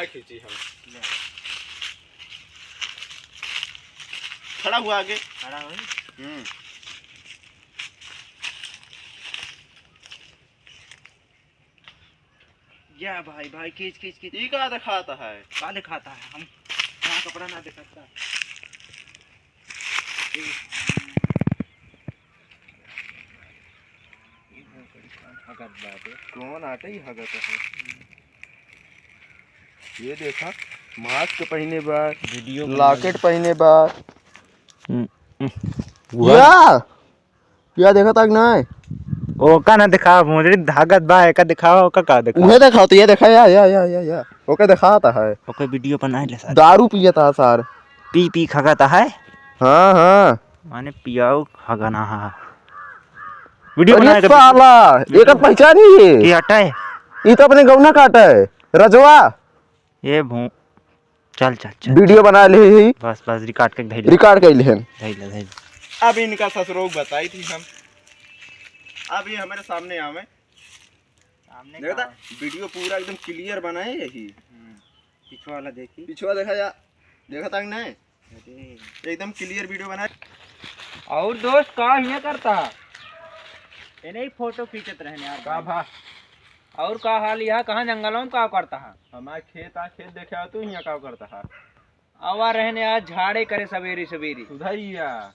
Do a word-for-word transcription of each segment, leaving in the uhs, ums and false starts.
खींची हम। ले। खड़ा हुआ आगे। खड़ा हुई। हम्म। या भाई, भाई, खींच, खींच, खींच। ई का दिखाता है? का दिखाता है? हम यहाँ कपड़ा ना दिखाता। हगत बाटे। कौन आटे ही हगत है? ये देखा, मास्क पहिने बा, वीडियो बना locket पहिने बा। हम्म, हम्म। या, या देखा तक नहीं? ओका ना दिखा, मुझे हगत बा, एका दिखावा, ओका का दिखा? उहे दिखाओ तो, ये देखा, या, या, या, या, या। ओके दिखाता है। ओके वीडियो बनाए ले सार। दारू पियता है सार। पी पी खगत है। हाँ, हाँ। माने पियाऊ हगना है। वीडियो अरे बनाए के साला, वीडियो एकर पहचान ही है। के हटा है? ई तो अपने गौना काटा है, रजवा। ये भू-, चल, चल, चल। वीडियो बना ले ही। बस, बस, record के धइले। Record कइले हन। धइले, धइले। अब इनका ससुरो बताई थी हम। अब ये हमारे सामने आवे। सामने देखा का? था? वीडियो पूरा एकदम clear बनाए यही। हम्म। पिछवा वाला देखी। पिछवा देखा जा, देखा था कि नहीं? अरे। एकदम clear वीडियो बनाए। और दोस्त, का हियाँ करता है? ये नहीं, फोटो खींचत रहने यार। का भा? और का हाल यहाँ, कहाँ जंगलों में का करता है? हमारे खेत आ, खेत देखे आओ, तू यहाँ का करता है? आवा रहने आज झाड़े करे सवेरे सवेरे। सुधैया।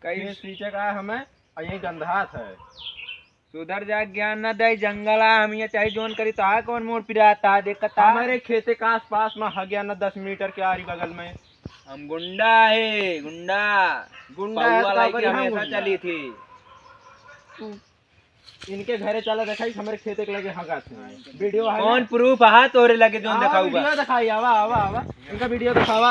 कई खेत पीछे का है हमें, और यही गंधात है। सुधर जा, ज्ञान न दे, जंगल आ, हम ये चाहे जोन करी, तो आ कौन मोर पिराता, देखता। हमारे खेते के आसपास में हग्या न दस मीटर के आरी बगल में। हम गुंडा है, गुंडा। गुंडा है, पौवा तो लाई के करी हम हमेशा गुंडा। चली थी। तू इनके घरे चला, देखाई, हमारे खेते के लगे हगा थे। वीडियो है कौन ना? Proof है तोरे लगे जोन हाँ, दिखाऊगा। वीडियो दिखाई, आवा, आवा, आवा। इनका वीडियो दिखावा।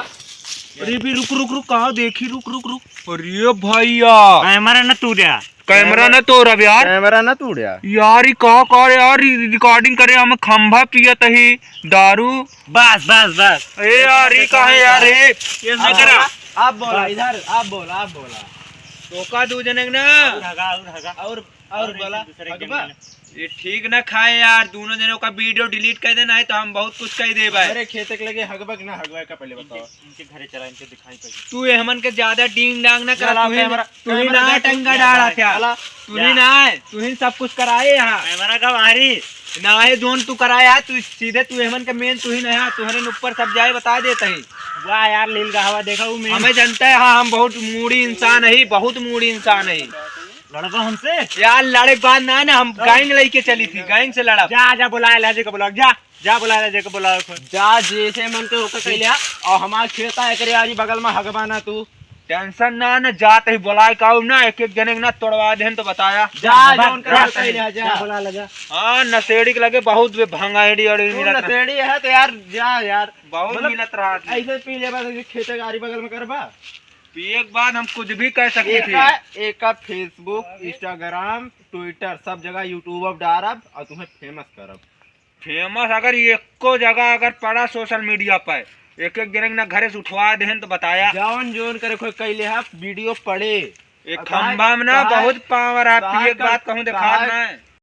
अरे भी रुक, रुक, रुक, कहाँ देखी, रुक, रुक, रुक। अरे भैया। कैमरा न तू जा। कैमरा ना तोड़ अब यार। कैमरा ना तोड़ यार। यार, ई का कर यार, ई recording करे, हम खंभा पियत ही दारू। बस, बस, बस। ए यार, ई का है यार, ए? ये ना आप करा। बोला, आप बोला, बस। इधर, आप बोला, आप बोला। तो का दू जने ना? और हगा, और हगा। और, और और बोला, दूसरे हगबा? ये ठीक ना खाए यार, दोनों जनों का वीडियो delete कर देना है तो हम बहुत कुछ कह दे भाई। अरे खेते के लगे हगबा कि ना हगबा का पहले बताओ। इनके घरे चला, इनके दिखाई पड़ी। तू ये हमन के ज्यादा डींग डांग ना करा, चला, तू ही, कैमरा, तू ही कैमरा ना देख, टंगा जा डाला भाई, क्या? चला। तू ही जा। ना है, तू ही सब कुछ कराए यहाँ। कैमरा का बाहरी। ना है जोन तू कराए है, तू सीधे तू हमन के main तू ही ना है, तुहरे न ऊपर सब जाए बता देता ही। वाह यार, लील गहवा देखा वो main। हमें जनता है, हाँ, हम बहुत मूड़ी इंसान है, बहुत मूड़ी इंसान है। लड़बा हमसे? यार लड़े के बाद ना, ना, हम तो? Gang लेके चली थी, gang से लड़ा। जा, जा, बुलाए ला, जेके बुलाओ, जा। जा बुला ले, जेके बुलावे को। जा, जैसे मन के ओके कइले आ, और हमार खेत आ, एकरे आरी बगल में हगबा ना तू। Tension ना, ना, जात ही बुलाए का ना, एक एक जने के ना तोड़वा देहन तो बताया। जा, जा, जा, उनका जा, कइले आ, जा। जा, बुला ले, जा। हाँ, नशेड़ी के लगे बहुत बे भंगाड़ी और तू मिलत रहा। नशेड़ी है तो यार, जा यार। बहुत मतलब, मिलत रहा आदमी। ऐसे पी ले बस, ऐसे खेते के आरी बगल में करबा। पिए के बाद हम कुछ भी कह सकते थे। एका, एका Facebook, Instagram, Twitter, सब जगह YouTube अब डारब और तुम्हें famous करब। Famous अगर एको जगह अगर पड़ा social media पे, एक एक जने के ना घरे से उठवा देहन तो बताया। जौन जौन करे कोई कैले हा, वीडियो पड़े। एक अब खंभा में ना काहे, बहुत power है, काहे पिए के का, बाद कहूँ देखा काहे, ना है।